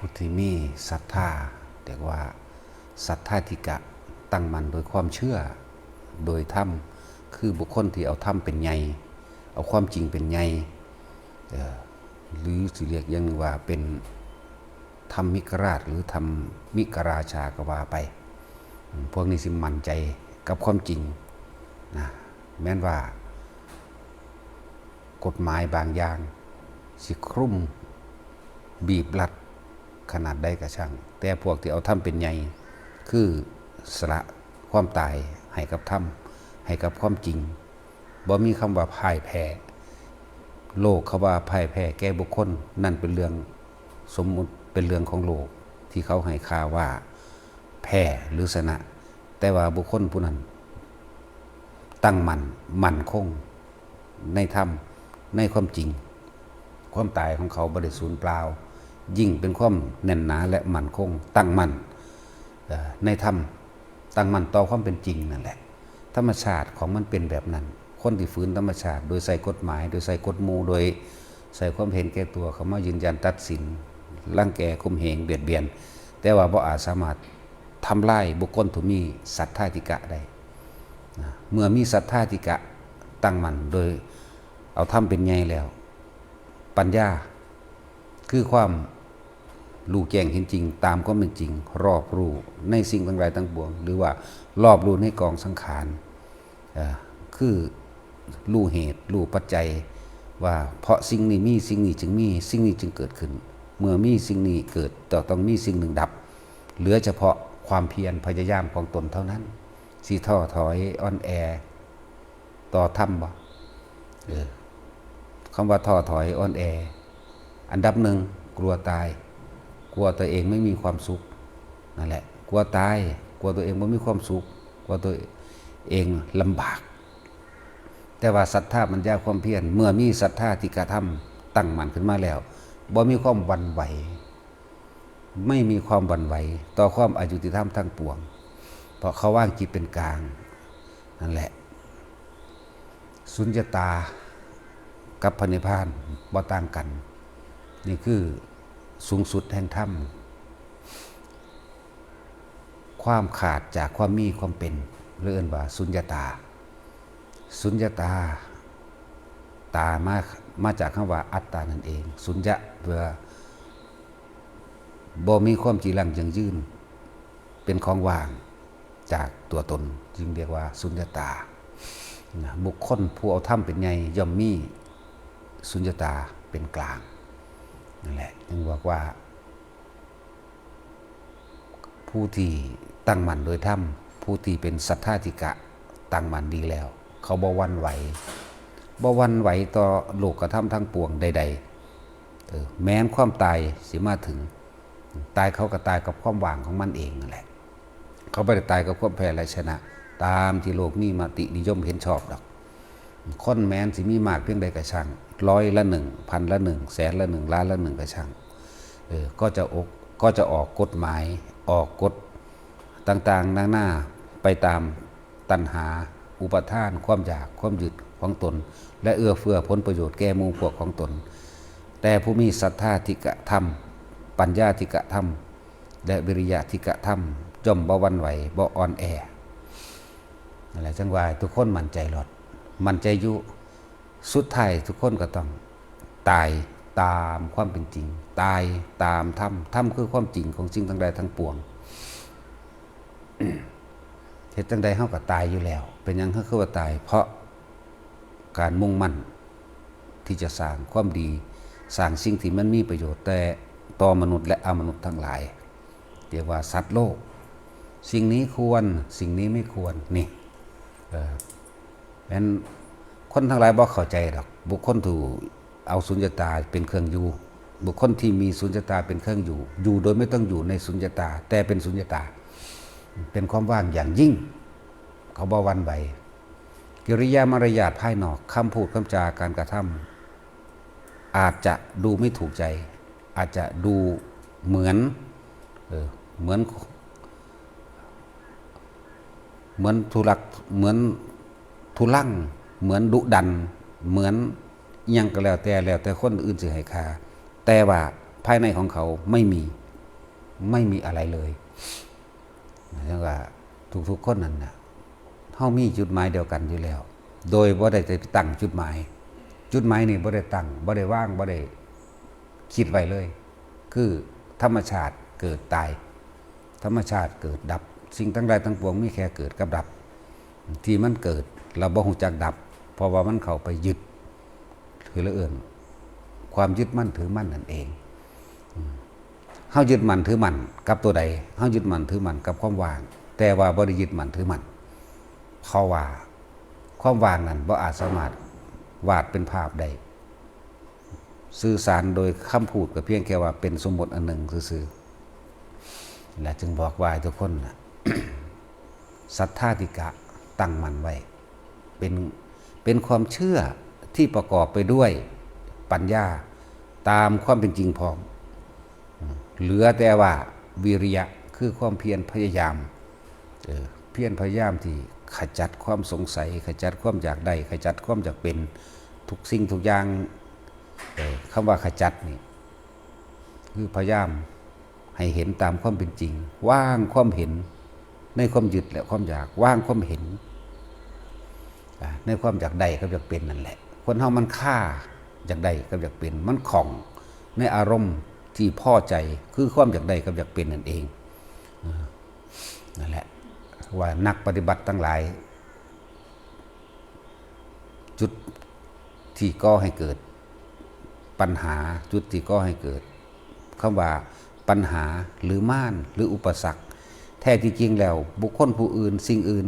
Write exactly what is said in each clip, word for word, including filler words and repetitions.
ผู้ที่มีศรัทธา เรียกว่าศรัทธาทิกะ ตั้งมั่นโดยความเชื่อ โดยธรรม คือบุคคลที่เอาธรรมเป็นใหญ่ เอาความจริงเป็นใหญ่ เอ่อ หรือสิเรียกอย่างหนึ่งว่าเป็นธรรมิกราช หรือธรรมิกราชาก็ว่าไป พวกนี้สิมั่นใจกับความจริงนะ แม้นว่ากฎหมายบางอย่างสิคลุมบีบรัดขนาดใดก็ช่าง แต่พวกที่เอาธรรมเป็นใหญ่ คือสละความตายให้กับธรรม ให้กับความจริง บ่มีคำว่าพ่ายแพ้ โลกเขาว่าพ่ายแพ้แก่บุคคล นั่นเป็นเรื่องสมมุติ เป็นเรื่องของโลก ที่เขาให้ค่าว่าแพ้หรือชนะ แต่ว่าบุคคลผู้นั้นตั้งมั่น มั่นคงในธรรม ในความจริง ความตายของเขาบ่ได้สูญเปล่า ยิ่งเป็นความแน่นหนาและมั่นคง ตั้งมั่น เอ่อ ในธรรม ตั้งมั่นต่อความเป็นจริงนั่นแหละ ธรรมชาติของมันเป็นแบบนั้น คนที่ฝืนธรรมชาติ โดยใช้กฎหมาย โดยใช้กฎหมู่ โดยใช้ความเห็นแก่ตัวเข้ามายืนยันตัดสิน รังแกข่มเหงเบียดเบียน แต่ว่าบ่อาจสามารถทำลายบุคคลที่มีศรัทธาทิกะได้นะ เมื่อมีศรัทธาทิกะตั้งมั่น โดยเอาธรรมเป็นใหญ่แล้ว ปัญญา คือความรู้แจ้งเห็นจริงตามความเป็นจริง รอบรู้ในสิ่งทั้งหลายทั้งปวง หรือว่ารอบรู้ในกองสังขาร เอ่อ คือรู้เหตุ รู้ปัจจัย ว่าเพราะสิ่งนี้มี สิ่งนี้จึงมี สิ่งนี้จึงเกิดขึ้น เมื่อมีสิ่งนี้เกิด ก็ต้องมีสิ่งหนึ่งดับ เหลือเฉพาะความเพียรพยายามของตนเท่านั้น สิท้อถอยอ่อนแอต่อธรรมบ่ เออ คำว่าท้อถอยอ่อนแอ อันดับหนึ่ง กลัวตาย กลัวตัวเองไม่มีความสุข นั่นแหละ กลัวตาย กลัวตัวเองบ่มีความสุข กลัวตัวเองลำบาก แต่ว่าศรัทธาปัญญาความเพียร เมื่อมีศรัทธาทิกะธรรมตั้งมั่นขึ้นมาแล้ว บ่มีความหวั่นไหว ไม่มีความหวั่นไหวต่อความอายุติธรรมทั้งปวง เพราะเขาวางจิตเป็นกลาง นั่นแหละ สุญญตากับพระนิพพานบ่ต่างกัน นี่คือสูงสุดแห่งธรรม ความขาดจากความมีความเป็น เรียกว่าสุญญตา สุญญตา ตามา มาจากคำว่าอัตตานั่นเอง สุญญะแปลว่าบ่มีความจีรังยั่งยืน เป็นของว่างจากตัวตน จึงเรียกว่าสุญญตานะ บุคคลผู้เอาธรรมเป็นใหญ่ย่อมมีสุญญตาเป็นกลาง นั่นแหละ จึงบอกว่า ผู้ที่ตั้งมั่นโดยธรรม ผู้ที่เป็นศรัทธาทิกะตั้งมั่นดีแล้ว เขาบ่หวั่นไหว บ่หวั่นไหวต่อโลกธรรมทั้งปวงใดๆ เออ แม้นความตายสิมาถึง ตายเขาก็ตายกับความว่างของมันเองนั่นแหละ เขาบ่ได้ตายกับความแพ้และชนะ ตามที่โลกมีมตินิยมเห็นชอบดอก คนแม้นสิมีมากเพียงใดก็ช่าง ร้อยละหนึ่ง พันละหนึ่ง แสนละหนึ่ง ล้านละหนึ่งก็ช่าง เออ ก็จะอก ก็จะออกกฎหมาย ออกกฎต่างๆ นานา ไปตามตัณหา อุปาทาน ความอยาก ความยึดของตน และเอื้อเฟื้อผลประโยชน์แก่หมู่พวกของตน แต่ผู้มีศรัทธาทิกะธรรม ปัญญาทิกะธรรม และวิริยะทิกะธรรม ย่อมบ่หวั่นไหว บ่อ่อนแอ นั่นแหละ จังว่าทุกคนมั่นใจโลด มั่นใจอยู่ สุดท้ายทุกคนก็ต้องตายตามความเป็นจริง ตายตามธรรม ธรรมคือความจริงของสิ่งทั้งหลายทั้งปวง เฮ็ดจั่งใดเฮาก็ตายอยู่แล้ว เป็นหยังเฮาคือว่าตาย เพราะการมุ่งมั่นที่จะสร้างความดี สร้างสิ่งที่มันมีประโยชน์แต่ต่อมนุษย์และอมนุษย์ทั้งหลาย เรียกว่าสัตว์โลก สิ่งนี้ควร สิ่งนี้ไม่ควร นี่ เออ แม้นคนทั้งหลายบ่เข้าใจดอก บุคคลที่เอาสุญญตาเป็นเครื่องอยู่ บุคคลที่มีสุญญตาเป็นเครื่องอยู่ อยู่โดยไม่ต้องอยู่ในสุญญตา แต่เป็นสุญญตา เป็นความว่างอย่างยิ่ง เขาบ่หวั่นไหว กิริยามารยาทภายนอก คำพูด คำจา การกระทำ อาจจะดูไม่ถูกใจ อาจจะดูเหมือน เออ เหมือน เหมือนทุลัก เหมือนทุลัง เหมือนดุดัน เหมือนอิหยังก็แล้วแต่ แล้วแต่คนอื่นสิให้ค่า แต่ว่าภายในของเขาไม่มี ไม่มีอะไรเลย เรียกว่าทุกๆคนนั่นน่ะ เฮามีจุดหมายเดียวกันอยู่แล้ว โดยบ่ได้ไปตั้งจุดหมาย จุดหมายนี่บ่ได้ตั้ง บ่ได้วาง บ่ได้คิดไว้เลย คือธรรมชาติเกิดตาย ธรรมชาติเกิดดับ สิ่งทั้งหลายทั้งปวงมีแค่เกิดกับดับ ที่มันเกิด เราบ่ฮู้จักดับ เพราะว่ามันเข้าไปยึด คือละเอิ้นความยึดมั่นถือมั่นนั่นเอง อืม เฮายึดมั่นถือมั่นกับตัวใด เฮายึดมั่นถือมั่นกับความว่าง แต่ว่าบ่ได้ยึดมั่นถือมั่น เพราะว่าความว่างนั้นบ่อาจสามารถวาดเป็นภาพได้ สื่อสารโดยคำพูดก็เพียงแค่ว่าเป็นสมมติอันหนึ่งซื่อๆ และจึงบอกว่าให้ทุกคนน่ะ ศรัทธาธิกะ ตั้งมั่นไว้ เป็น เป็นความเชื่อที่ประกอบไปด้วยปัญญาตามความเป็นจริงพร้อม เหลือแต่ว่าวิริยะ คือความเพียรพยายาม เออ เพียรพยายามที่ขจัดความสงสัย ขจัดความอยากได้ ขจัดความอยากเป็น ทุกสิ่งทุกอย่าง เออ คำว่าขจัดนี่ คือพยายามให้เห็นตามความเป็นจริง วางความเห็นในความยึดและความอยาก วางความเห็น อ่า ในความอยากได้กับอยากเป็นนั่นแหละ คนเฮามันคาอยากได้กับอยากเป็น มันข้องในอารมณ์ที่พอใจ คือความอยากได้กับอยากเป็นนั่นเอง อ่า นั่นแหละ ว่านักปฏิบัติทั้งหลาย จุดที่ก่อให้เกิดปัญหา จุดที่ก่อให้เกิดคำว่าปัญหาหรือมารหรืออุปสรรค แท้ที่จริงแล้วบุคคลผู้อื่นสิ่งอื่น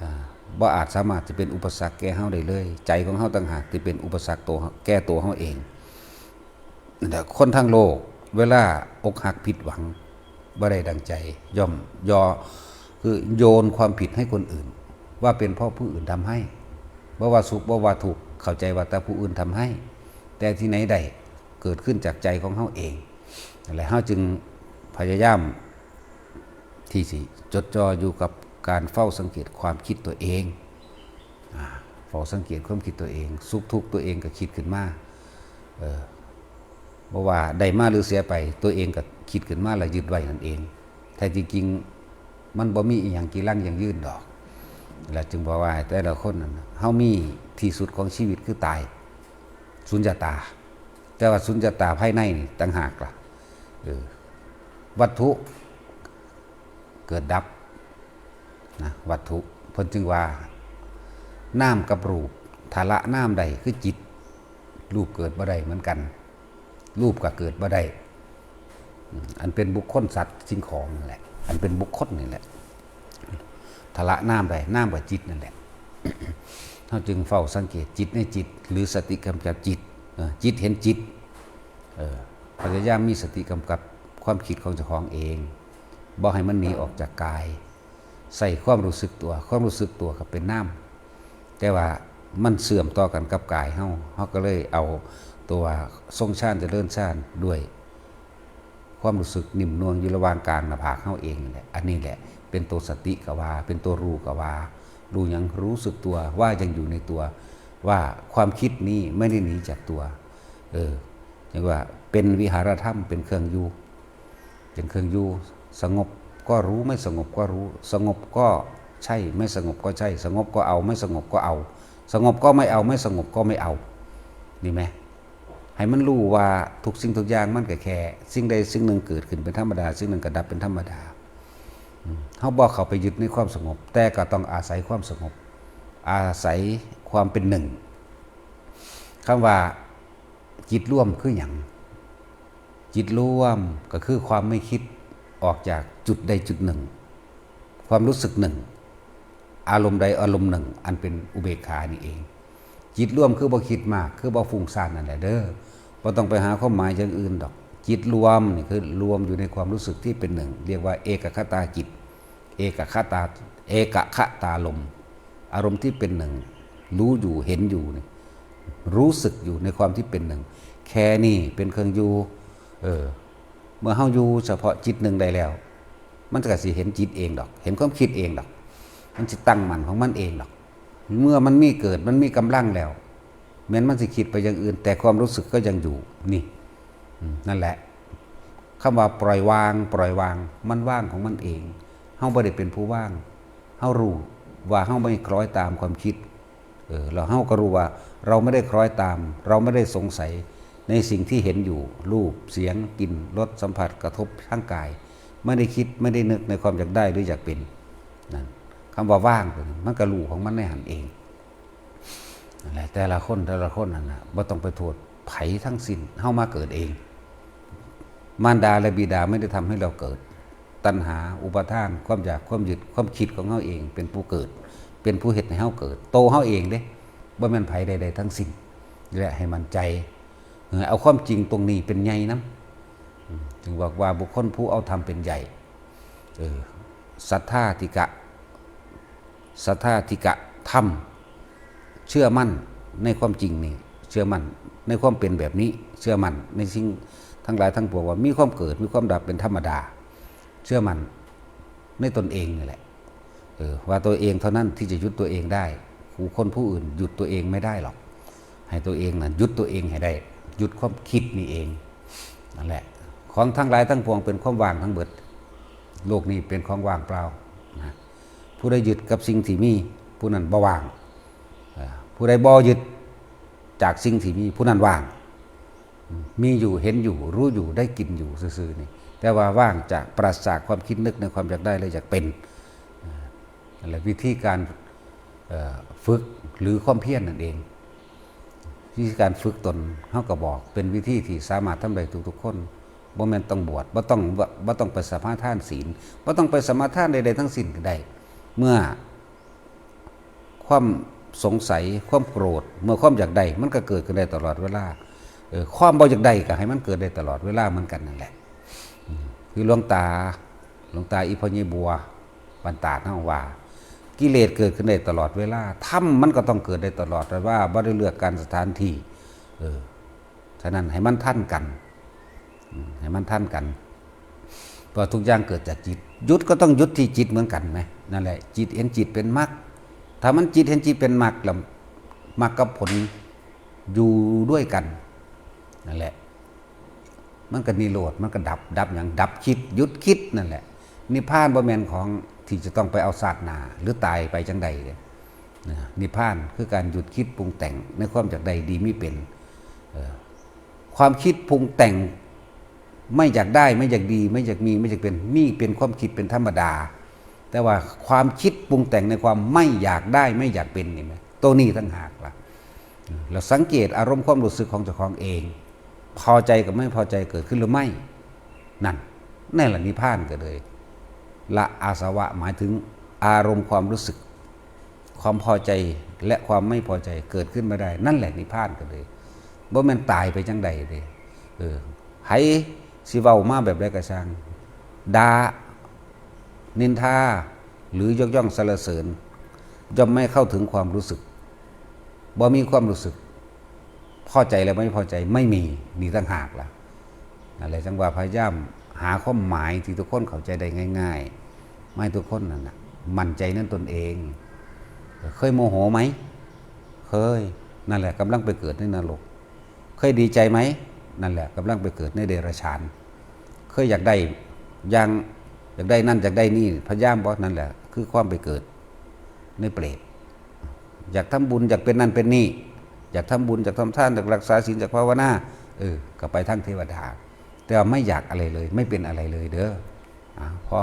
อ่า บ่อาจสามารถจะเป็นอุปสรรคแก่เฮาได้เลย ใจของเฮาต่างหากที่เป็นอุปสรรคตัว แก่ตัวเฮาเอง แต่คนทั้งโลก เวลาอกหักผิดหวัง บ่ได้ดังใจ ย่อมยอ คือโยนความผิดให้คนอื่น ว่าเป็นเพราะผู้อื่นทำให้ บ่ว่าสุขบ่ว่าทุกข์ เข้าใจว่าแต่ผู้อื่นทำให้ แต่ที่ไหนได้ เกิดขึ้นจากใจของเฮาเอง และเฮาจึงพยายามที่สิจดจ่ออยู่กับการเฝ้าสังเกตความคิดตัวเอง อ่า เฝ้าสังเกตความคิดตัวเอง สุขทุกข์ตัวเองก็คิดขึ้นมา เออ บ่ว่าได้มาหรือเสียไป ตัวเองก็คิดขึ้นมาแล้วยึดไว้นั่นเอง แท้ที่จริงมันบ่มีอีหยังจีรังยั่งยืนดอก และจึงบอกว่าแต่ละคนนั่นน่ะ เฮามีที่สุดของชีวิตคือตาย สุญญตา แต่ว่าสุญญตาภายในนี่ต่างหากล่ะ เออ วัตถุเกิดดับนะ วัตถุ เพิ่นจึงว่านามกับรูป ถ้าละนามได้คือจิต รูปเกิดบ่ได้เหมือนกัน รูปก็เกิดบ่ได้ อืม อันเป็นบุคคลสัตว์สิ่งของนั่นแหละ อันเป็นบุคคลนี่แหละ ถ้าละนามได้ นามกับจิตนั่นแหละ เฮาจึงเฝ้าสังเกตจิตในจิต หรือสติกำกับจิต เออ จิตเห็นจิต เออ พยายามมีสติกำกับความคิดของเจ้าของเอง บ่ให้มันหนีออกจากกาย ใส่ความรู้สึกตัว ความรู้สึกตัวก็เป็นนาม แต่ว่ามันเชื่อมต่อกันกับกายเฮา เฮาก็เลยเอาตัวทรงฌานเจริญฌานด้วยความรู้สึกนิ่มนวลอยู่ระหว่างกลางหน้าผากเฮาเองนี่แหละ อันนี้แหละ เป็นตัวสติก็ว่า เป็นตัวรู้ก็ว่า รู้หยัง รู้สึกตัวว่ายังอยู่ในตัว ว่าความคิดนี้ไม่ได้หนีจากตัว เออ เรียกว่าเป็นวิหารธรรม เป็นเครื่องอยู่ เป็นเครื่องอยู่ สงบก็รู้ ไม่สงบก็รู้ สงบก็ใช่ ไม่สงบก็ใช่ สงบก็เอา ไม่สงบก็เอา สงบก็ไม่เอา ไม่สงบก็ไม่เอา นี่ไหม ให้มันรู้ว่าทุกสิ่งทุกอย่างมันก็แค่ สิ่งใดสิ่งหนึ่งเกิดขึ้นเป็นธรรมดา สิ่งหนึ่งก็ดับเป็นธรรมดา อืม เฮาบ่เข้าไปยึดในความสงบ แต่ก็ต้องอาศัยความสงบ อาศัยความเป็นหนึ่ง คำว่าจิตรวมคือหยัง จิตรวมก็คือความไม่คิดออกจากจุดใดจุดหนึ่ง ความรู้สึกหนึ่ง อารมณ์ใดอารมณ์หนึ่ง อันเป็นอุเบกขานี่เอง จิตรวมคือบ่คิดมาก คือบ่ฟุ้งซ่านนั่นแหละเด้อ บ่ต้องไปหาความหมายอย่างอื่นดอก จิตรวมนี่คือรวมอยู่ในความรู้สึกที่เป็นหนึ่ง เรียกว่าเอกคตาจิต เอกคตา เอกคตารมณ์ อารมณ์ที่เป็นหนึ่ง รู้อยู่ เห็นอยู่นี่ รู้สึกอยู่ในความที่เป็นหนึ่ง แค่นี้เป็นเครื่องอยู่ เออ เมื่อเฮาอยู่เฉพาะจิตหนึ่งได้แล้ว มันก็สิเห็นจิตเองดอก เห็นความคิดเองดอก มันสิตั้งมั่นของมันเองดอก เมื่อมันมีเกิด มันมีกำลังแล้ว แม้นมันสิคิดไปอย่างอื่น แต่ความรู้สึกก็ยังอยู่ นี่ อืม นั่นแหละ คำว่าปล่อยวาง ปล่อยวาง มันว่างของมันเอง เฮาบ่ได้เป็นผู้ว่าง เฮารู้ว่าเฮาไม่คล้อยตามความคิด เออ แล้วเฮาก็รู้ว่าเราไม่ได้คล้อยตาม เราไม่ได้สงสัยในสิ่งที่เห็นอยู่ รูป เสียง กลิ่น รส สัมผัส กระทบทางกาย ไม่ได้คิด ไม่ได้นึกในความอยากได้หรืออยากเป็น นั่น คำว่าว่างตัวนี้ มันก็รู้ของมันในหั้นเอง นั่นแหละ แต่ละคน แต่ละคนนั่นน่ะ บ่ต้องไปโทษไผทั้งสิ้น เฮามาเกิดเอง มารดาและบิดาไม่ได้ทำให้เราเกิด ตัณหา อุปาทาน ความอยาก ความยึด ความคิดของเฮาเอง เป็นผู้เกิด เป็นผู้เฮ็ดให้เฮาเกิด โตเฮาเองเด้ บ่แม่นไผใดๆทั้งสิ้น และให้มั่นใจ เออ เอาความจริงตรงนี้เป็นใหญ่นำ อืม จึงบอกว่าบุคคลผู้เอาธรรมเป็นใหญ่ เออ ศรัทธาธิกะ ศรัทธาธิกะธรรม เชื่อมั่นในความจริงนี่ เชื่อมั่นในความเป็นแบบนี้ เชื่อมั่นในสิ่งทั้งหลายทั้งปวงว่ามีความเกิด มีความดับเป็นธรรมดา เชื่อมั่นในตนเองนี่แหละ เออ ว่าตัวเองเท่านั้นที่จะหยุดตัวเองได้ บุคคลผู้อื่นหยุดตัวเองไม่ได้หรอก ให้ตัวเองน่ะหยุดตัวเองให้ได้ หยุดความคิดนี่เอง นั่นแหละ ของทั้งหลายทั้งปวงเป็นความว่างทั้งเบิด โลกนี้เป็นของว่างเปล่านะ ผู้ใดยึดกับสิ่งที่มี ผู้นั้นบ่ว่าง เอ่อ ผู้ใดบ่ยึดจากสิ่งที่มี ผู้นั้นว่าง มีอยู่ เห็นอยู่ รู้อยู่ ได้กินอยู่ซื่อๆนี่ แต่ว่าว่างจาก ปราศจากความคิดนึกในความอยากได้และอยากเป็น เอ่อ นั่นแหละวิธีการ เอ่อ ฝึกหรือความเพียรนั่นเอง วิธีการฝึกตน เฮาก็บอกเป็นวิธีที่สามารถทำได้ทุกๆคน บ่แม่นต้องบวช บ่ต้อง บ่ บ่ต้องไปสมาทานศีล บ่ต้องไปสมาทานใดๆทั้งสิ้นก็ได้ เมื่อความสงสัย ความโกรธ เมื่อความอยากได้ มันก็เกิดขึ้นได้ตลอดเวลา เออ ความบ่อยากได้ก็ให้มันเกิดได้ตลอดเวลาเหมือนกันนั่นแหละ อืม คือหลวงตา หลวงตาอีพ่อใหญ่บัว บ้านตาดเฮาว่า กิเลสเกิดขึ้นได้ตลอดเวลา ธรรมมันก็ต้องเกิดได้ตลอดเวลา บ่ได้เลือกกาลสถานที่ เออ ฉะนั้นให้มันทันกัน อืม ให้มันทันกัน เพราะทุกอย่างเกิดจากจิต หยุดก็ต้องหยุดที่จิตเหมือนกันไหม นั่นแหละ จิตเห็นจิตเป็นมรรค ถ้ามันจิตเห็นจิตเป็นมรรคแล้ว มรรคกับผลอยู่ด้วยกัน นั่นแหละ มันก็นิโรธ มันก็ดับ ดับหยัง ดับคิด หยุดคิดนั่นแหละ นิพพานบ่แม่นของที่จะต้องไปเอาชาติหน้า หรือตายไปจังใดเด้ นะ นิพพานคือการหยุดคิดปรุงแต่งในความอยากได้ดีมีเป็น เออ ความคิดปรุงแต่ง ไม่อยากได้ ไม่อยากดี ไม่อยากมี ไม่อยากเป็น นี่เป็นความคิดเป็นธรรมดา แต่ว่าความคิดปรุงแต่งในความไม่อยากได้ ไม่อยากเป็นนี่ไหม ตัวนี้ต่างหากล่ะ เราสังเกตอารมณ์ความรู้สึกของเจ้าของเอง พอใจกับไม่พอใจเกิดขึ้นหรือไม่ นั่น นั่นแหละนิพพานก็เลย ละอาสวะ หมายถึงอารมณ์ความรู้สึก ความพอใจและความไม่พอใจเกิดขึ้นมาได้ นั่นแหละนิพพานก็เลย บ่แม่นตายไปจังใดเด้ เออ ไผสิเว้ามาแบบใดก็ช่าง ด่า นินทา หรือยกย่องสรรเสริญ ย่อมไม่เข้าถึงความรู้สึก บ่มีความรู้สึก พอใจและไม่พอใจไม่มี นี่ต่างหากล่ะ นั่นแหละ จังว่าพยายามหาความหมายที่ทุกคนเข้าใจได้ง่ายๆ มาให้ทุกคนนั่นน่ะ มั่นใจในตนเอง เคยโมโหไหม เคย นั่นแหละ กำลังไปเกิดในนรก เคยดีใจไหม นั่นแหละ กำลังไปเกิดในเดรัจฉาน เคยอยากได้อย่าง อยากได้นั่น อยากได้นี่ พยายามบ่ นั่นแหละ คือความไปเกิดในเปรต อยากทำบุญ อยากเป็นนั่นเป็นนี่ อยากทำบุญ อยากทำทาน อยากรักษาศีล อยากภาวนา เออ ก็ไปทางเทวดา แต่ว่าไม่อยากอะไรเลย ไม่เป็นอะไรเลยเด้อ อ่ะ พอ